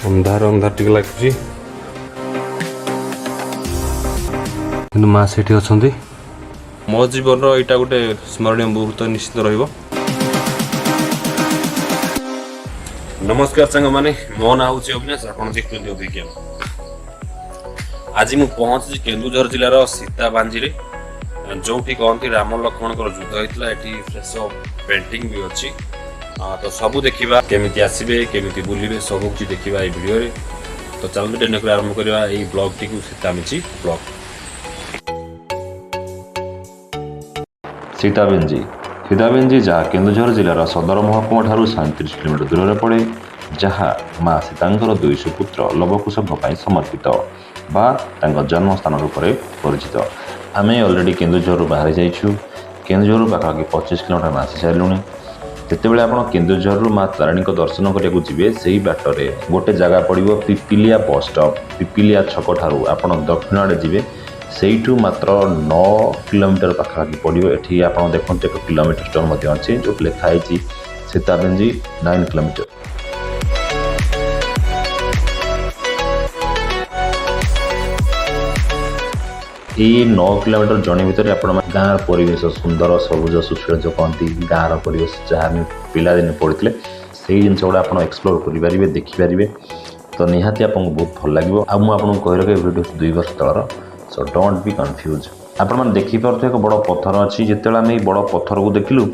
ଅନ୍ଧାର ଅନ୍ଧାର ଟିକେ ଲାଗୁଛି, କିନ୍ତୁ ମା ସେଠି ଅଛନ୍ତି। ମୋ ଜୀବନର ଏଇଟା ଗୋଟେ ସ୍ମରଣୀୟ ମୁହୂର୍ତ୍ତ ନିଶ୍ଚିତ ରହିବ। ନମସ୍କାର ସାଙ୍ଗମାନେ, ମୋ ନାଁ ହେଉଛି ଅବିନାଶ, ଆପଣ ଦେଖୁଛନ୍ତି ଅଭିଜ୍ଞାନ। ଆଜି ମୁଁ ପହଞ୍ଚିଛି କେନ୍ଦୁଝର ଜିଲ୍ଲାର ସୀତାବାଞ୍ଜିରେ, ଯୋଉଠି କହନ୍ତି ରାମ ଲକ୍ଷ୍ମଣଙ୍କର ଯୁଦ୍ଧ ହେଇଥିଲା। ଏଠି ଫ୍ରେଶ ପେଣ୍ଟିଂ ବି ଅଛି। ତ ସବୁ ଦେଖିବା, କେମିତି ଆସିବେ, କେମିତି ବୁଲିବେ, ସବୁ କିଛି ଦେଖିବା ଏଇ ଭିଡ଼ିଓରେ। ତ ଚାଲନ୍ତୁ, ଡେରି ନକରି ଆରମ୍ଭ କରିବା ଏଇ ବ୍ଲଗଟିକୁ, ସୀତାମିଞ୍ଚି ବ୍ଲଗ। ସୀତାବିଞ୍ଜି। ସୀତାବିଞ୍ଜି, ଯାହା କେନ୍ଦୁଝର ଜିଲ୍ଲାର ସଦର ମହକୁମା ଠାରୁ 37 କିଲୋମିଟର ଦୂରରେ ପଡ଼େ, ଯାହା ମା ସୀତାଙ୍କର ଦୁଇ ସୁପୁତ୍ର ଲବକୁଶଙ୍କ ପାଇଁ ସମର୍ପିତ ବା ତାଙ୍କ ଜନ୍ମସ୍ଥାନ ରୂପରେ ପରିଚିତ। ଆମେ ଅଲରେଡ଼ି କେନ୍ଦୁଝରରୁ ବାହାରି ଯାଇଛୁ। କେନ୍ଦୁଝରରୁ ପାଖାପାଖି 25 କିଲୋମିଟର ଆମେ ଆସି ସାରିଲୁଣି। ଯେତେବେଳେ ଆପଣ କେନ୍ଦୁଝରରୁ ମା ତାରିଣୀଙ୍କ ଦର୍ଶନ କରିବାକୁ ଯିବେ, ସେଇ ବାଟରେ ଗୋଟେ ଜାଗା ପଡ଼ିବ, ପିପିଲିଆ ବସ୍ ଷ୍ଟପ୍। ପିପିଲିଆ ଛକ ଠାରୁ ଆପଣ ଦକ୍ଷିଣ ଆଡ଼େ ଯିବେ, ସେଇଠୁ ମାତ୍ର 9 କିଲୋମିଟର ପାଖାପାଖି ପଡ଼ିବ। ଏଠି ଆପଣ ଦେଖନ୍ତୁ, ଏକ କିଲୋମିଟର ଷ୍ଟୋନ୍ ମଧ୍ୟ ଅଛି, ଯେଉଁଠି ଲେଖା ହେଇଛି ସୀତାବିଞ୍ଜି 9 କିଲୋମିଟର। ଏଇ 9 କିଲୋମିଟର ଜର୍ଣ୍ଣି ଭିତରେ ଆପଣ ଗାଁର ପରିବେଶ, ସୁନ୍ଦର ସବୁଜ ସୁଶୀଳ ଯେଉଁ କହନ୍ତି, ଗାଁର ପରିବେଶ ଯାହା ଆମେ ପିଲାଦିନେ ପଢ଼ିଥିଲେ, ସେଇ ଜିନିଷ ଗୁଡ଼ା ଆପଣ ଏକ୍ସପ୍ଲୋର କରିପାରିବେ, ଦେଖିପାରିବେ। ତ ନିହାତି ଆପଣଙ୍କୁ ବହୁତ ଭଲ ଲାଗିବ। ଆଉ ମୁଁ ଆପଣଙ୍କୁ କହି ରଖେ, ଭିଡ଼ିଓ 2 ବର୍ଷ ତଳର, so don't be confuse। ଆପଣମାନେ ଦେଖିପାରୁଥିବେ, ଏକ ବଡ଼ ପଥର ଅଛି। ଯେତେବେଳେ ଆମେ ଏଇ ବଡ଼ ପଥରକୁ ଦେଖିଲୁ,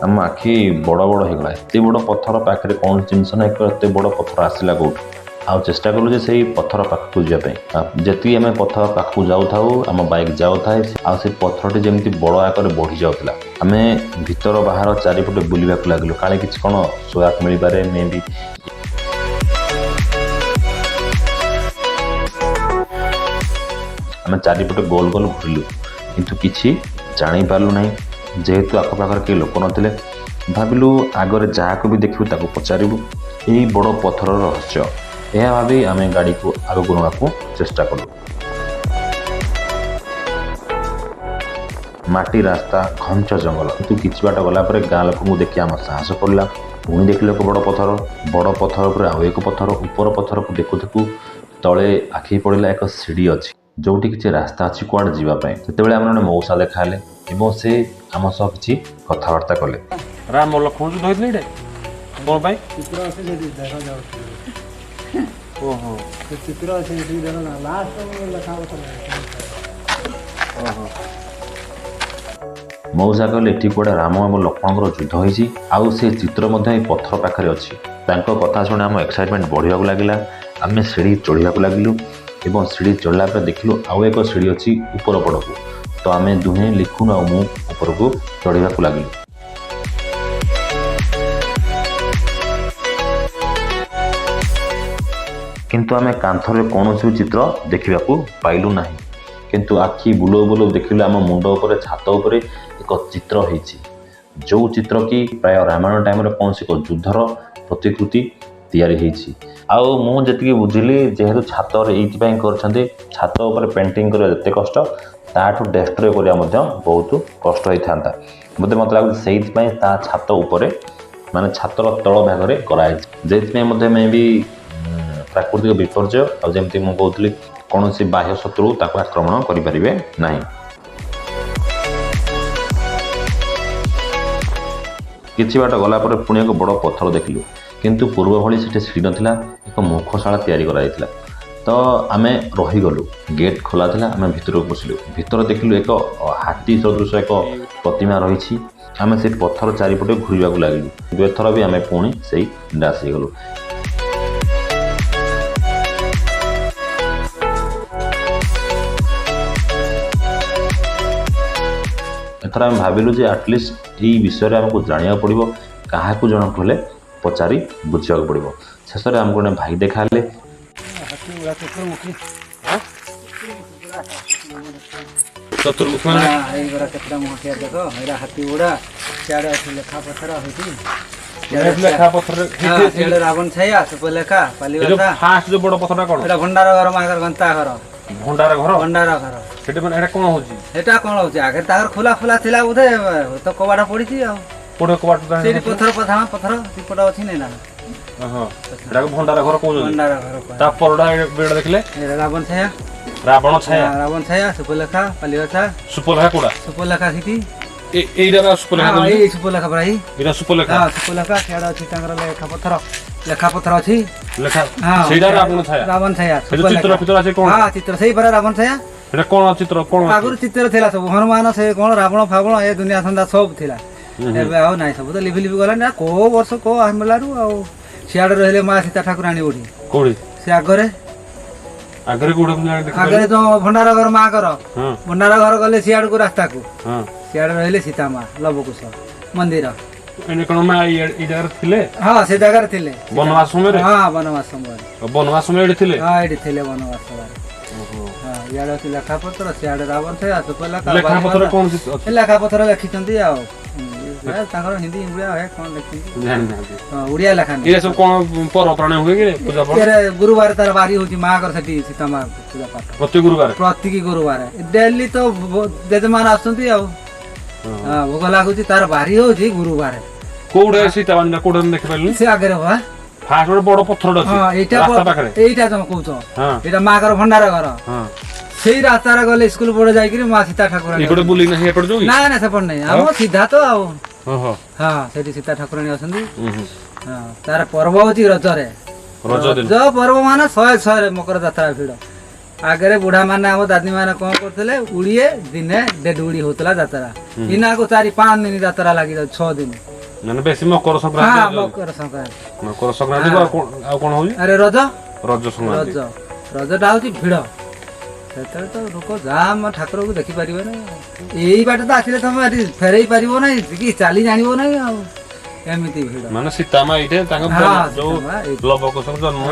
ଆମ ଆଖି ବଡ଼ ବଡ଼ ହେଇଗଲା। ଏତେ ବଡ଼ ପଥର ପାଖରେ କୌଣସି ଜିନିଷ ନାହିଁ, ଏତେ ବଡ଼ ପଥର ଆସିଲା କେଉଁଠୁ? ଆଉ ଚେଷ୍ଟା କଲୁ ଯେ ସେଇ ପଥର ପାଖକୁ ଯିବା ପାଇଁ। ଆଉ ଯେତିକି ଆମେ ପଥର ପାଖକୁ ଯାଉଥାଉ, ଆମ ବାଇକ୍ ଯାଉଥାଏ, ଆଉ ସେ ପଥରଟି ଯେମିତି ବଡ଼ ଆକାରରେ ବଢ଼ି ଯାଉଥିଲା। ଆମେ ଭିତର ବାହାର ଚାରିପଟେ ବୁଲିବାକୁ ଲାଗିଲୁ, କାଳେ କିଛି କ'ଣ ସୁରାକ ମିଳିପାରେ ମେ ବି। ଆମେ ଚାରିପଟେ ଗୋଲ ଗୋଲ ଘୁରିଲୁ, କିନ୍ତୁ କିଛି ଜାଣିପାରିଲୁ ନାହିଁ। ଯେହେତୁ ଆଖପାଖରେ କେହି ଲୋକ ନଥିଲେ, ଭାବିଲୁ ଆଗରେ ଯାହାକୁ ବି ଦେଖିବୁ ତାକୁ ପଚାରିବୁ ଏହି ବଡ଼ ପଥରର ରହସ୍ୟ। ଏହା ଭାବି ଆମେ ଗାଡ଼ିକୁ ଆଗକୁ ନେବାକୁ ଚେଷ୍ଟା କଲୁ। ମାଟି ରାସ୍ତା, ଘଞ୍ଚ ଜଙ୍ଗଲ। କିନ୍ତୁ କିଛି ବାଟ ଗଲା ପରେ ଗାଁ ଲୋକଙ୍କୁ ଦେଖି ଆମ ସାହସ ପଡ଼ିଲା। ପୁଣି ଦେଖିଲୁ ଏକ ବଡ଼ ପଥର। ବଡ଼ ପଥର ଉପରେ ଆଉ ଏକ ପଥର। ଉପର ପଥରକୁ ଦେଖୁ ଦେଖୁ ତଳେ ଆଖି ପଡ଼ିଲା, ଏକ ସିଡ଼ି ଅଛି, ଯୋଉଠି କିଛି ରାସ୍ତା ଅଛି କୁଆଡ଼େ ଯିବା ପାଇଁ। ସେତେବେଳେ ଆମର ଜଣେ ମଉସା ଦେଖା ହେଲେ ଏବଂ ସେ ଆମ ସହ କିଛି କଥାବାର୍ତ୍ତା କଲେ। ରାମ ଲକ୍ଷ୍ମଣ ଯୁଦ୍ଧ ହେଇଥିଲେ ଏଇଟା କ'ଣ ପାଇଁ? ଚିତ୍ର ଅଛି ସେଠି, ଦେଖାଯାଉଛି। ଓହୋ। ସେ ଚିତ୍ର ଅଛି ସେଠି, ଦେଖ ନା, ଲାଷ୍ଟ ଲେଖା ହବ। ଓହୋ। ମଉସା କହିଲେ, ଏଠି କୁଆଡ଼େ ରାମ ଏବଂ ଲକ୍ଷ୍ମଣଙ୍କର ଯୁଦ୍ଧ ହେଇଛି, ଆଉ ସେ ଚିତ୍ର ମଧ୍ୟ ଏଇ ପଥର ପାଖରେ ଅଛି। ତାଙ୍କ କଥା ଶୁଣି ଆମ ଏକ୍ସାଇଟମେଣ୍ଟ ବଢ଼ିବାକୁ ଲାଗିଲା। ଆମେ ସିଡ଼ି ଚଢ଼ିବାକୁ ଲାଗିଲୁ ଏବଂ ସିଡ଼ି ଚଢ଼ିଲା ପରେ ଦେଖିଲୁ ଆଉ ଏକ ସିଡ଼ି ଅଛି ଉପର ପଟକୁ। ତ ଆମେ ଦୁହେଁ, ଲିଖୁନ ଆଉ ମୁଁ, ଉପରକୁ ଚଢ଼ିବାକୁ ଲାଗିଲୁ। କିନ୍ତୁ ଆମେ କାନ୍ଥରେ କୌଣସି ବି ଚିତ୍ର ଦେଖିବାକୁ ପାଇଲୁ ନାହିଁ। କିନ୍ତୁ ଆଖି ବୁଲଉ ବୁଲଉ ଦେଖିଲୁ, ଆମ ମୁଣ୍ଡ ଉପରେ, ଛାତ ଉପରେ ଏକ ଚିତ୍ର ହେଇଛି, ଯେଉଁ ଚିତ୍ର କି ପ୍ରାୟ ରାମାୟଣ ଟାଇମରେ କୌଣସି ଏକ ଯୁଦ୍ଧର ପ୍ରତିକୃତି ତିଆରି ହେଇଛି। ଆଉ ମୁଁ ଯେତିକି ବୁଝିଲି, ଯେହେତୁ ଛାତରେ ଏଇଥିପାଇଁ କରିଛନ୍ତି, ଛାତ ଉପରେ ପେଣ୍ଟିଂ କରିବା ଯେତେ କଷ୍ଟ, ତାଠୁ ଡେଷ୍ଟ୍ରୟ କରିବା ମଧ୍ୟ ବହୁତ କଷ୍ଟ ହେଇଥାନ୍ତା ବୋଧେ। ମୋତେ ଲାଗୁଛି ସେଇଥିପାଇଁ ତା ଛାତ ଉପରେ, ମାନେ ଛାତର ତଳ ଭାଗରେ କରାହେଇଛି, ଯେଉଁଥିପାଇଁ ମଧ୍ୟ ମେ ବି ପ୍ରାକୃତିକ ବିପର୍ଯ୍ୟୟ ଆଉ ଯେମିତି ମୁଁ କହୁଥିଲି, କୌଣସି ବାହ୍ୟ ଶତ୍ରୁ ତାକୁ ଆକ୍ରମଣ କରିପାରିବେ ନାହିଁ। କିଛି ବାଟ ଗଲା ପରେ ପୁଣି ଏକ ବଡ଼ ପଥର ଦେଖିଲୁ। କିନ୍ତୁ ପୂର୍ବ ଭଳି ସେଠି ସିଡ଼ି ନଥିଲା, ଏକ ମୁଖଶାଳା ତିଆରି କରାଯାଇଥିଲା। ତ ଆମେ ରହିଗଲୁ। ଗେଟ୍ ଖୋଲା ଥିଲା, ଆମେ ଭିତରକୁ ପଶିଲୁ। ଭିତରେ ଦେଖିଲୁ ଏକ ହାତୀ ସଦୃଶ ଏକ ପ୍ରତିମା ରହିଛି। ଆମେ ସେ ପଥର ଚାରିପଟେ ଘୁରିବାକୁ ଲାଗିଲୁ, କିନ୍ତୁ ଏଥର ବି ଆମେ ପୁଣି ସେଇ ନିରାଶ ହେଇଗଲୁ। ଏଥର ଆମେ ଭାବିଲୁ ଯେ ଆଟଲିଷ୍ଟ ଏଇ ବିଷୟରେ ଆମକୁ ଜାଣିବାକୁ ପଡ଼ିବ, କାହାକୁ ଜଣକୁ ହେଲେ ପଚାରି ବୁଝିବାକୁ ପଡ଼ିବ। ଶେଷରେ ଆମକୁ ଜଣେ ଭାଇ ଦେଖା ହେଲେ। ହାତୀ ଗୁଡ଼ା ଚତୁର୍ମୁଖୀ। ଚତୁର୍ମୁଖୀ ମାନେ? ଏଇଗୁଡ଼ା କେତେଟା ମୁହଁଟିଆ ଦେଖ। ଏଇଟା ହାତୀ ଗୁଡ଼ା। ସିଆଡ଼େ ଅଛି ଲେଖା ପଥର ହେଇଛି। ଲେଖା ପଥରରେ? ହଁ, ସିଆଡ଼େ ରାବଣ ଛାଇଆ ସୁପଲେଖା ପାଲି ଏ ଯୋଉ ଭାଷା। ଫାଷ୍ଟ ଯୋଉ ବଡ଼ ପଥରଟା କ'ଣ? ଏଇଟା ଭଣ୍ଡାର ଘର, ମାଙ୍କର ଗନ୍ତା ଘର। ଭଣ୍ଡାର ଘର? ଭଣ୍ଡାର ଘର। ସେଠି ମାନେ ଏଇଟା କ'ଣ ହଉଛି? ଏଟା କ'ଣ ହଉଛି, ଆଗରେ ତାଙ୍କର ଖୋଲା ଖୋଲା ଥିଲା ବୋଧେ, ତ କବାଟ ପଡ଼ିଛି ଆଉ। କୋଉଠି କବାଟ? ସେଇଠି ପଥର ପଥାଣ ପଥର ସେପଟ ଅଛି ନାଇଁ ନା? ହଁ, ଏଟାକୁ ଭଣ୍ଡାର ଘର କହୁଛନ୍ତି। ଭଣ୍ଡାର ଘର। ତା ପରଟା ବେଡ଼ ଦେଖିଲେ ରାବଣ ଛାୟା। ରାବଣ ଛାୟା। ରାବଣ ଛାୟା, ସୁପଲେଖା, ପାଲିଗଛା। ସୁପଲେଖା କୋଉଟା? ସୁପଲେଖା ସେଠି। ଏଇଟା ସୁପଲେଖା? ଏଇ ସୁପଲେଖା ପରା। ଏଇଟା ସୁପଲେଖା। ହଁ, ସୁପଲେଖା। ସିଆଡ଼େ ଅଛି ତାଙ୍କର ଲେଖା ପଥର, ଲେଖା ପଥର ଅଛି। ଲେଖା। ସେଇଟା ରାବଣ ଛାୟା। ରାବଣ ଛାୟା। ଚିତ୍ର ଫିତ୍ର ଅଛି କଣ? ହଁ, ଚିତ୍ର ସେଇ ପରା ରାବଣ ଛାୟା। ଏଟା କଣ ଚିତ୍ର କଣ? ଆଗରୁ ଚିତ୍ର ଥିଲା ସବୁ, ହନୁମାନ, ସେ କଣ ରାବଣ ଫାବଣ, ଏ ଦୁନିଆ ଧନ୍ଦା ସବୁ ଥିଲା। ଏବେ ଆଉ ନାହିଁ, ସବୁ ତ ଲିଭି ଲିଭି ଗଲାଣି। କୋଉ ବର୍ଷ କୋଉ ମେଲାରୁ ଆଉ। ସିଆଡ଼େ ରହିଲେ ମା ସୀତା ଠାକୁରାଣୀ। କୋଉଠି? କୋଉଠି? ସେ ଆଗରେ। ଆଗରେ କୋଉଠି? ଆଗରେ ଯୋଉ ଭଣ୍ଡାର ଘର, ମାଙ୍କର ଭଣ୍ଡାର ଘର ଗଲେ ସିଆଡ଼କୁ ରାସ୍ତାକୁ, ସିଆଡ଼େ ରହିଲେ ସୀତା ମା, ଲବକୁଶ ମନ୍ଦିର। କଣ ମା ଏଇ ଜାଗାରେ ଥିଲେ? ହଁ, ସେ ଜାଗାରେ ଥିଲେ। ବନବାସ ସମୟରେ? ହଁ, ବନବାସ ସମୟରେ। ବନବାସ ସମୟ ଏଠି ଥିଲେ? ହଁ, ଏଠି ଥିଲେ ବନବାସ ସମୟରେ। ହଁ, ଇଆଡ଼େ ଅଛି ଲେଖା ପତ୍ର, ସିଆଡ଼େ ରାବଣ ଛାୟା, ସୁପଲେଖା। ଲେଖା ପତ୍ର କଣ? ଲେଖା ପତ୍ର ଲେଖିଛନ୍ତି ଆଉ ତାଙ୍କର ହିନ୍ଦୀ ଇଂଲିଶ କଣ ଲେଖିଛନ୍ତି ଓଡ଼ିଆ ଲେଖା। ଏଇଟା ସବୁ କଣ ପର୍ବପର୍ବାଣି ହୁଏ କି ପୂଜା? ଗୁରୁବାର ତାର ବାରି ହଉଛି ମାଙ୍କର ସେଠି, ସୀତା ମା ପୂଜା ପାଠ। ପ୍ରତି ଗୁରୁବାର? ପ୍ରତିକି ଗୁରୁବାର ଡେଲି ତ ଜେଜେମାନ ଆସୁଛନ୍ତି ଆଉ ଭୋଗ ଲାଗୁଛି। ତାର ବାରି ହଉଛି ଗୁରୁବାର। କୋଉଠି ସୀତା ମନ୍ଦିର କୋଉଠି ଦେଖିପାରିଲି? ସେ ଆଗରେ ବା ଫାଷ୍ଟ ଗୋଟେ ବଡ ପଥରଟା ଅଛି। ହଁ, ଏଇଟା ପାଖରେ। ଏଇଟା ତମେ କହୁଛ ଏଇଟା ମାଙ୍କର ଭଣ୍ଡାର ଘର। ସେଇ ରାସ୍ତାରେ ଗଲେ ସ୍କୁଲ ବୋର୍ଡ ଯାଇକିରି ମା ସୀତା ଠାକୁରାଣୀ। ଏପଟେ ବୁଲି ନାହିଁ ଏପଟେ ଯୋଉ? ନା ନା, ସେପଟେ ନାହିଁ, ଆମ ସିଧା ତ ଆଉ। ହଁ, ସେଠି ସୀତା ଠାକୁରାଣୀ ଅଛନ୍ତି। ହଁ, ତାର ପର୍ବ ହଉଛି ରଜରେ। ରଜ ପର୍ବ ମାନେ ଶହେ ଶହେରେ ମକର ଯାତ୍ରା ଭିଡ। ଆଗରେ ବୁଢା ମାନେ, ଆମ ଦାଦି ମାନେ କଣ କରୁଥିଲେ, ଉଡ଼ିଏ ଦିନେ ଦେଢ ଉଡ଼ି ହଉଥିଲା ଯାତ୍ରା। ଇନାକୁ 4-5 ଦିନ ଯାତ୍ରା ଲାଗି ଯାଉଛି, 6 ଦିନ। ମାନେ ବେଶୀ ମକର ସଂକ୍ରାନ୍ତି? ମକର ସଂକ୍ରାନ୍ତି। ମକର ସଂକ୍ରାନ୍ତି ଆଉ କଣ ହଉଛି? ଆରେ ରଜ। ରଜ ସଂକ୍ରାନ୍ତି। ରଜ, ରଜଟା ହଉଛି ଭିଡ। ସେତେବେଳେ ତ ଲୋକ ଯାହା ଠାକୁରକୁ ଦେଖିପାରିବେ ନା। ଏଇ ବାଟେ ତ ଆସିଲେ ତମେ ଏଠି ଫେରେଇ ପାରିବ ନାହିଁ କି ଚାଲି ଜାଣିବ ନାହିଁ, ଆଉ ଏମିତି ଭିଡ। ମାନେ ସୀତା ମା ଏଇଠି ତାଙ୍କ ଯୋଉ ଲବ କୁଶ ଜନ୍ମ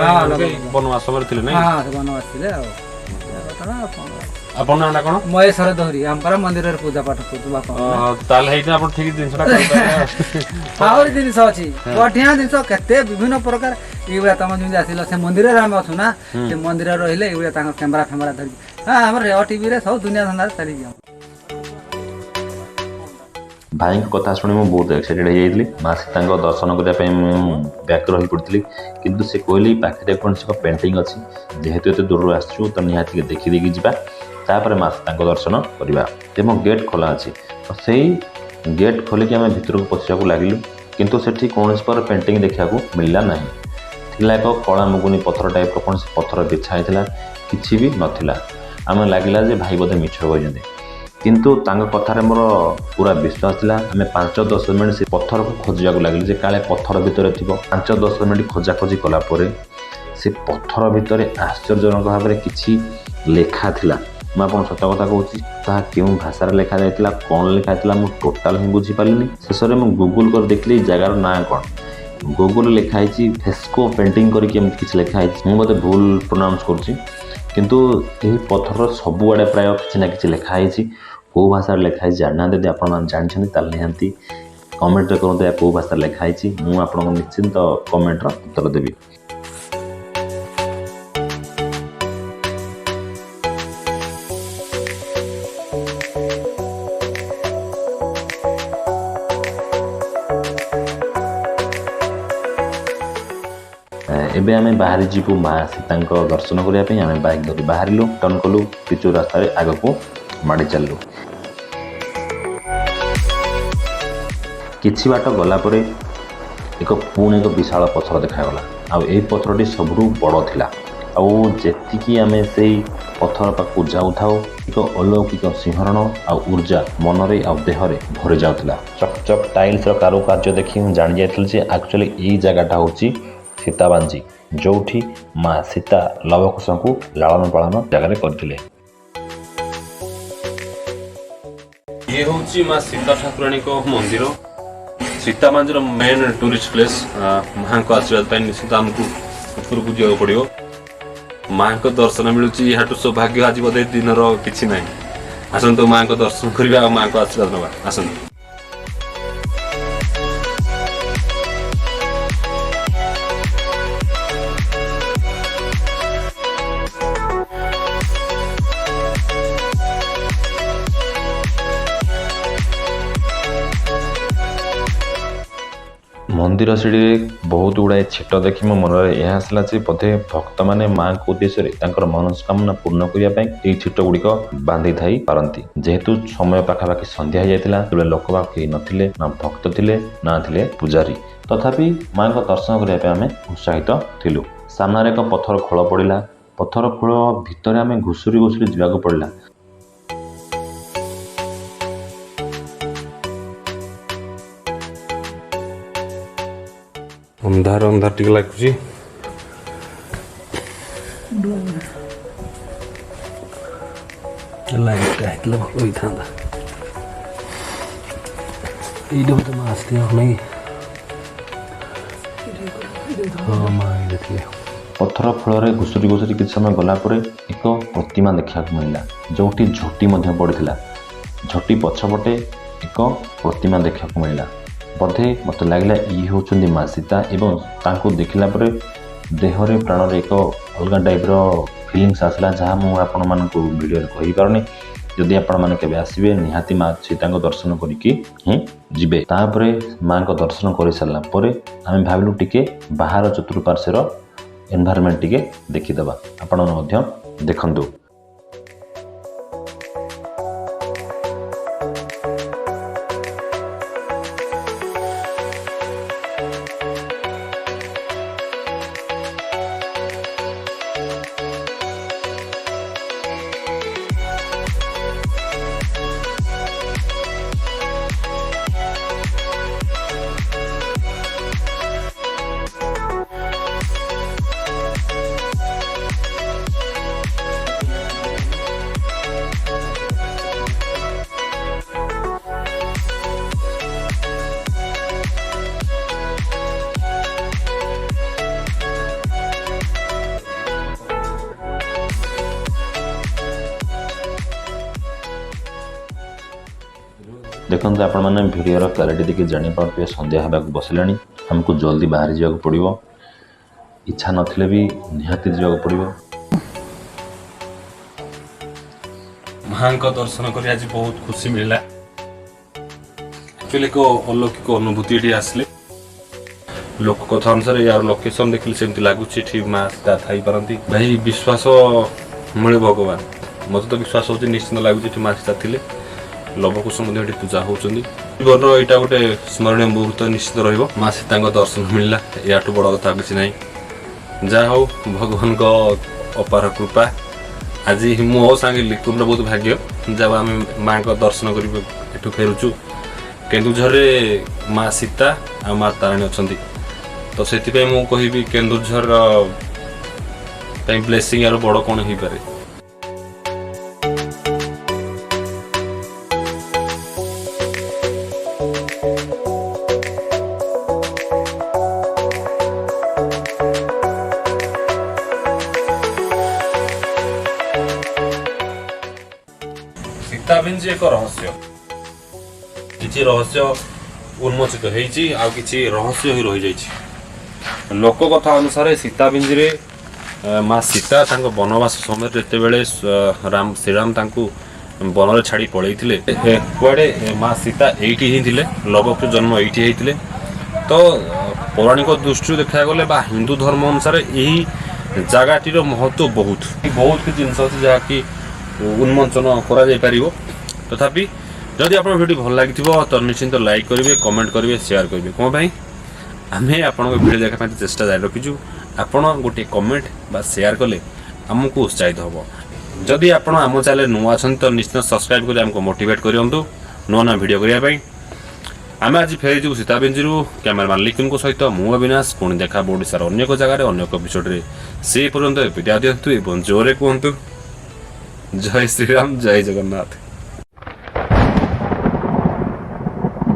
ବନବାସ ସମୟରେ ଥିଲେ ନାଇଁ? ହଁ, ବନବାସ ଥିଲେ। ଆଉ ଆପଣ ନାଁଟା କଣ? ମହେଶ୍ୱର ଦହୁରୀ। ଆମ ପରା ମନ୍ଦିରରେ ପୂଜା ପାଠ କରୁଛୁ ବାପା। ତାହେଲେ ହେଇଠି ଆପଣ ଠିକ ଜିନିଷଟା। ଆହୁରି ଜିନିଷ ଅଛି, ବଢିଆ ଜିନିଷ କେତେ ବିଭିନ୍ନ ପ୍ରକାର। ଏଇଭଳିଆ ତମେ ଯେମିତି ଆସିଲ, ସେ ମନ୍ଦିରରେ ଆମେ ଅଛୁ ନା, ସେ ମନ୍ଦିରରେ ରହିଲେ ଏଇଭଳିଆ ତାଙ୍କ କ୍ୟାମେରା ଫ୍ୟାମେରା ଧରିକି, ହଁ, ଆମର ରେଅ ଟିଭିରେ ସବୁ ଦୁନିଆ ଧନ୍ଦାରେ ଚାଲିଛି। ଭାଇଙ୍କ କଥା ଶୁଣି ମୁଁ ବହୁତ ଏକ୍ସାଇଟେଡ଼ ହେଇଯାଇଥିଲି। ମା ସୀତାଙ୍କ ଦର୍ଶନ କରିବା ପାଇଁ ମୁଁ ବ୍ୟାକୁଳ ହୋଇପଡ଼ିଥିଲି। କିନ୍ତୁ ସେ କହିଲେ ପାଖରେ କୌଣସି ଏକ ପେଣ୍ଟିଂ ଅଛି, ଯେହେତୁ ଏତେ ଦୂରରୁ ଆସିଛୁ ତ ନିହାତି ଟିକେ ଦେଖିଦେଇକି ଯିବା, ତାପରେ ମା ସୀତାଙ୍କ ଦର୍ଶନ କରିବା। ଏବଂ ଗେଟ୍ ଖୋଲା ଅଛି, ତ ସେଇ ଗେଟ୍ ଖୋଲିକି ଆମେ ଭିତରକୁ ପଶିବାକୁ ଲାଗିଲୁ। କିନ୍ତୁ ସେଠି କୌଣସି ପ୍ରକାର ପେଣ୍ଟିଂ ଦେଖିବାକୁ ମିଳିଲା ନାହିଁ। ଥିଲା ଏକ କଳା ମୁଗୁନି ପଥର ଟାଇପ୍ର କୌଣସି ପଥର ବିଛା ହେଇଥିଲା, କିଛି ବି ନଥିଲା। ଆମେ ଲାଗିଲା ଯେ ଭାଇ ବୋଧେ ମିଛ କହିଛନ୍ତି, କିନ୍ତୁ ତାଙ୍କ କଥାରେ ମୋର ପୁରା ବିଶ୍ୱାସ ଥିଲା। ଆମେ 5-10 ମିନିଟ୍ ସେ ପଥରକୁ ଖୋଜିବାକୁ ଲାଗିଲୁ ଯେ କାଳେ ପଥର ଭିତରେ ଥିବ। 5-10 ମିନିଟ୍ ଖୋଜାଖୋଜି କଲା ପରେ ସେ ପଥର ଭିତରେ ଆଶ୍ଚର୍ଯ୍ୟଜନକ ଭାବରେ କିଛି ଲେଖା ଥିଲା। ମୁଁ ଆପଣଙ୍କୁ ସତ କଥା କହୁଛି, ତାହା କେଉଁ ଭାଷାରେ ଲେଖା ଯାଇଥିଲା, କ'ଣ ଲେଖା ହେଇଥିଲା, ମୁଁ ଟୋଟାଲ୍ ହିଁ ବୁଝିପାରିଲିନି। ଶେଷରେ ମୁଁ ଗୁଗୁଲ୍ କରି ଦେଖିଲି ଏଇ ଜାଗାର ନାଁ କ'ଣ। ଗୁଗୁଲରେ ଲେଖା ହେଇଛି ଫେସ୍କୋ ପେଣ୍ଟିଂ କରିକି ଏମିତି କିଛି ଲେଖା ହେଇଛି, ମୁଁ ବୋଧେ ଭୁଲ ପ୍ରୋନାଉନ୍ସ କରୁଛି। କିନ୍ତୁ ଏହି ପଥରର ସବୁଆଡ଼େ ପ୍ରାୟ କିଛି ନା କିଛି ଲେଖା ହେଇଛି। କେଉଁ ଭାଷାରେ ଲେଖା ହେଇଛି ଜାଣିନାହାନ୍ତି। ଯଦି ଆପଣମାନେ ଜାଣିଛନ୍ତି ତାହେଲେ ନିହାତି କମେଣ୍ଟରେ କରନ୍ତୁ ଏହା କେଉଁ ଭାଷାରେ ଲେଖା ହେଇଛି। ମୁଁ ଆପଣଙ୍କୁ ନିଶ୍ଚିନ୍ତ କମେଣ୍ଟର ଉତ୍ତର ଦେବି। ଏବେ ଆମେ ବାହାରି ଯିବୁ ମା ସୀତାଙ୍କ ଦର୍ଶନ କରିବା ପାଇଁ। ଆମେ ବାଇକ୍ ଧରି ବାହାରିଲୁ, ଟର୍ନ କଲୁ, ପିଚୁ ରାସ୍ତାରେ ଆଗକୁ ମାଡ଼ି ଚାଲିଲୁ। କିଛି ବାଟ ଗଲା ପରେ ଏକ ପୁଣି ଏକ ବିଶାଳ ପଥର ଦେଖାଗଲା, ଆଉ ଏହି ପଥରଟି ସବୁଠୁ ବଡ଼ ଥିଲା। ଆଉ ଯେତିକି ଆମେ ସେଇ ପଥର ପାଖକୁ ଯାଉଥାଉ, ଏକ ଅଲୌକିକ ଶିହରଣ ଆଉ ଉର୍ଜା ମନରେ ଆଉ ଦେହରେ ଭରି ଯାଉଥିଲା। ଚକ୍ ଚକ୍ ଟାଇଲ୍ସର କାରୁକାର୍ଯ୍ୟ ଦେଖି ମୁଁ ଜାଣିଯାଇଥିଲି ଯେ ଆକ୍ଚୁଆଲି ଏଇ ଜାଗାଟା ହେଉଛି ସୀତାବାଞ୍ଜି, ଯେଉଁଠି ମା ସୀତା ଲବକୁଶଙ୍କୁ ଲାଳନ ପାଳନ ଜାଗାରେ କରିଥିଲେ। ଇଏ ହେଉଛି ମା ସୀତା ଠାକୁରାଣୀଙ୍କ ମନ୍ଦିର, ସୀତାବାଞ୍ଜିର ମେନ୍ ଟୁରିଷ୍ଟ ପ୍ଲେସ୍। ମାଙ୍କ ଆଶୀର୍ବାଦ ପାଇଁ ନିଶ୍ଚିତ ଆମକୁ ଉପରକୁ ଯିବାକୁ ପଡ଼ିବ। ମାଙ୍କ ଦର୍ଶନ ମିଳୁଛି, ଏହାଠୁ ସୌଭାଗ୍ୟ ଆଜି ବୋଧେ ଦିନର କିଛି ନାହିଁ। ଆସନ୍ତୁ ମାଙ୍କ ଦର୍ଶନ କରିବା ଆଉ ମାଙ୍କ ଆଶୀର୍ବାଦ ନେବା, ଆସନ୍ତୁ। ମନ୍ଦିର ସିଡ଼ିରେ ବହୁତ ଗୁଡ଼ାଏ ଛିଟ ଦେଖି ମୋ ମନରେ ଏହା ଆସିଲା ଯେ ବୋଧେ ଭକ୍ତମାନେ ମାଆଙ୍କ ଉଦ୍ଦେଶ୍ୟରେ ତାଙ୍କର ମନସ୍କାମନା ପୂର୍ଣ୍ଣ କରିବା ପାଇଁ ଏହି ଛିଟ ଗୁଡ଼ିକ ବାନ୍ଧି ଥାଇ ପାରନ୍ତି। ଯେହେତୁ ସମୟ ପାଖାପାଖି ସନ୍ଧ୍ୟା ହେଇଯାଇଥିଲା, ସେତେବେଳେ ଲୋକ ବା କେହି ନଥିଲେ, ନା ଭକ୍ତ ଥିଲେ ନା ଥିଲେ ପୂଜାରୀ। ତଥାପି ମାଆଙ୍କ ଦର୍ଶନ କରିବା ପାଇଁ ଆମେ ଉତ୍ସାହିତ ଥିଲୁ। ସାମ୍ନାରେ ଏକ ପଥର ଖୋଳ ପଡ଼ିଲା। ପଥର ଖୋଳ ଭିତରେ ଆମେ ଘୁଷୁରି ଘୁଷୁରି ଯିବାକୁ ପଡ଼ିଲା। ଅନ୍ଧାର ଅନ୍ଧାର ଟିକେ ଲାଗୁଛି। ଲାଇଟ୍ଟା ହେଇଥିଲେ ଭଲ ହେଇଥାନ୍ତା। ଏଇଠି ବୋଧେ ମା ଆସିଥିଲେ ନାଇଁ? ହଁ, ମା ଏଇଠି ଥିଲେ। ପଥର ଖୋଳରେ ଘୁଷୁରି ଘୁଷୁରି କିଛି ସମୟ ଗଲା ପରେ ଏକ ପ୍ରତିମା ଦେଖିବାକୁ ମିଳିଲା, ଯେଉଁଠି ଝୋଟି ମଧ୍ୟ ପଡ଼ିଥିଲା। ଝୋଟି ପଛପଟେ ଏକ ପ୍ରତିମା ଦେଖିବାକୁ ମିଳିଲା। ବୋଧେ ମୋତେ ଲାଗିଲା ଇଏ ହେଉଛନ୍ତି ମା ସୀତା, ଏବଂ ତାଙ୍କୁ ଦେଖିଲା ପରେ ଦେହରେ ପ୍ରାଣରେ ଏକ ଅଲଗା ଟାଇପ୍ର ଫିଲିଙ୍ଗସ୍ ଆସିଲା, ଯାହା ମୁଁ ଆପଣମାନଙ୍କୁ ଭିଡ଼ିଓରେ କହିପାରୁନି। ଯଦି ଆପଣମାନେ କେବେ ଆସିବେ, ନିହାତି ମା ସୀତାଙ୍କ ଦର୍ଶନ କରିକି ହିଁ ଯିବେ। ତାପରେ ମାଆଙ୍କ ଦର୍ଶନ କରିସାରିଲା ପରେ ଆମେ ଭାବିଲୁ ଟିକେ ବାହାର ଚତୁଃପାର୍ଶ୍ୱର ଏନଭାରମେଣ୍ଟ ଟିକେ ଦେଖିଦେବା। ଆପଣମାନେ ମଧ୍ୟ ଦେଖନ୍ତୁ। ଦେଖନ୍ତୁ ଆପଣମାନେ ଭିଡ଼ିଓର କ୍ୱାଲିଟି ଦେଖି ଜାଣିପାରୁଥିବେ ସନ୍ଧ୍ୟା ହେବାକୁ ବସିଲାଣି। ଆମକୁ ଜଲ୍ଦି ବାହାରି ଯିବାକୁ ପଡ଼ିବ, ଇଚ୍ଛା ନଥିଲେ ବି ନିହାତି ଯିବାକୁ ପଡ଼ିବ। ମାଙ୍କ ଦର୍ଶନ କରି ଆଜି ବହୁତ ଖୁସି ମିଳିଲା। ଆକ୍ଚୁଆଲି ଏକ ଅଲୌକିକ ଅନୁଭୂତି ଏଠି ଆସିଲେ। ଲୋକ କଥା ଅନୁସାରେ ୟାର ଲୋକେସନ ଦେଖିଲେ ସେମିତି ଲାଗୁଛି ଏଠି ମା ସୀତା ଥାଇପାରନ୍ତି। ଭାଇ, ବିଶ୍ୱାସ ମିଳେ ଭଗବାନ, ମୋତେ ତ ବିଶ୍ୱାସ ହେଉଛି, ନିଶ୍ଚିନ୍ତ ଲାଗୁଛି ଏଠି ମା ସୀତା ଥିଲେ। ଲବକୁଶ ମଧ୍ୟ ଏଠି ପୂଜା ହେଉଛନ୍ତି। ଜୀବନର ଏଇଟା ଗୋଟେ ସ୍ମରଣୀୟ ମୁହୂର୍ତ୍ତ ନିଶ୍ଚିତ ରହିବ। ମା ସୀତାଙ୍କ ଦର୍ଶନ ମିଳିଲା, ୟାଠୁ ବଡ଼ କଥା କିଛି ନାହିଁ। ଯାହା ହଉ, ଭଗବାନଙ୍କ ଅପାର କୃପା। ଆଜି ମୋ ସାଙ୍ଗେ ଲିକୁନର ବହୁତ ଭାଗ୍ୟ, ଯାହା ଆମେ ମାଙ୍କ ଦର୍ଶନ କରି ଏଠୁ ଫେରୁଛୁ। କେନ୍ଦୁଝରରେ ମା ସୀତା ଆଉ ମା ତାରିଣୀ ଅଛନ୍ତି, ତ ସେଥିପାଇଁ ମୁଁ କହିବି କେନ୍ଦୁଝର ପାଇଁ ବ୍ଲେସିଂ ଆର ବଡ଼ କ'ଣ ହେଇପାରେ। ସୀତାବିଞ୍ଜି ଏକ ରହସ୍ୟ। କିଛି ରହସ୍ୟ ଉନ୍ମୋଚିତ ହେଇଛି ଆଉ କିଛି ରହସ୍ୟ ହିଁ ରହିଯାଇଛି। ଲୋକ କଥା ଅନୁସାରେ ସୀତାବିଞ୍ଜିରେ ମା ସୀତା ତାଙ୍କ ବନବାସ ସମୟରେ ଯେତେବେଳେ ରାମ ଶ୍ରୀରାମ ତାଙ୍କୁ ବନରେ ଛାଡ଼ି ପଳେଇଥିଲେ, କୁଆଡ଼େ ମା ସୀତା ଏଇଠି ହିଁ ଥିଲେ। ଲବକୁଶ ଜନ୍ମ ଏଇଠି ହେଇଥିଲେ। ତ ପୌରାଣିକ ଦୃଷ୍ଟିରୁ ଦେଖିବାକୁ ଗଲେ ବା ହିନ୍ଦୁ ଧର୍ମ ଅନୁସାରେ ଏହି ଜାଗାଟିର ମହତ୍ଵ ବହୁତ ବହୁତ କିଛି ଜିନିଷ ଅଛି ଯାହାକି ଉନ୍ମୋଚନ କରାଯାଇପାରିବ। ତଥାପି ଯଦି ଆପଣଙ୍କ ଭିଡ଼ିଓ ଭଲ ଲାଗିଥିବ ତ ନିଶ୍ଚିନ୍ତ ଲାଇକ୍ କରିବେ, କମେଣ୍ଟ କରିବେ, ସେୟାର କରିବେ। କ'ଣ ପାଇଁ ଆମେ ଆପଣଙ୍କ ଭିଡ଼ିଓ ଦେଖିବା ପାଇଁ ଚେଷ୍ଟା ଜାରି ରଖିଛୁ। ଆପଣ ଗୋଟିଏ କମେଣ୍ଟ ବା ସେୟାର କଲେ ଆମକୁ ଉତ୍ସାହିତ ହେବ। ଯଦି ଆପଣ ଆମ ଚ୍ୟାନେଲ୍ ନୂଆ ଅଛନ୍ତି ତ ନିଶ୍ଚିନ୍ତ ସବସ୍କ୍ରାଇବ୍ କରି ଆମକୁ ମୋଟିଭେଟ୍ କରନ୍ତୁ ନୂଆ ନୂଆ ଭିଡ଼ିଓ କରିବା ପାଇଁ। ଆମେ ଆଜି ଫେରିଯିବୁ ସୀତାବିଞ୍ଜିରୁ। କ୍ୟାମେରାମ୍ୟାନ୍ ଲିକୁନଙ୍କ ସହିତ ମୁଁ ଅବିନାଶ। ପୁଣି ଦେଖା ହେବ ଓଡ଼ିଶାର ଅନ୍ୟ ଏକ ଜାଗାରେ ଅନ୍ୟ ଏକ ଏପିସୋଡ଼ରେ। ସେ ପର୍ଯ୍ୟନ୍ତ ବିଦାୟ ଦିଅନ୍ତୁ ଏବଂ ଜୋରରେ କୁହନ୍ତୁ ଜୟ ଶ୍ରୀରାମ, ଜୟ ଜଗନ୍ନାଥ।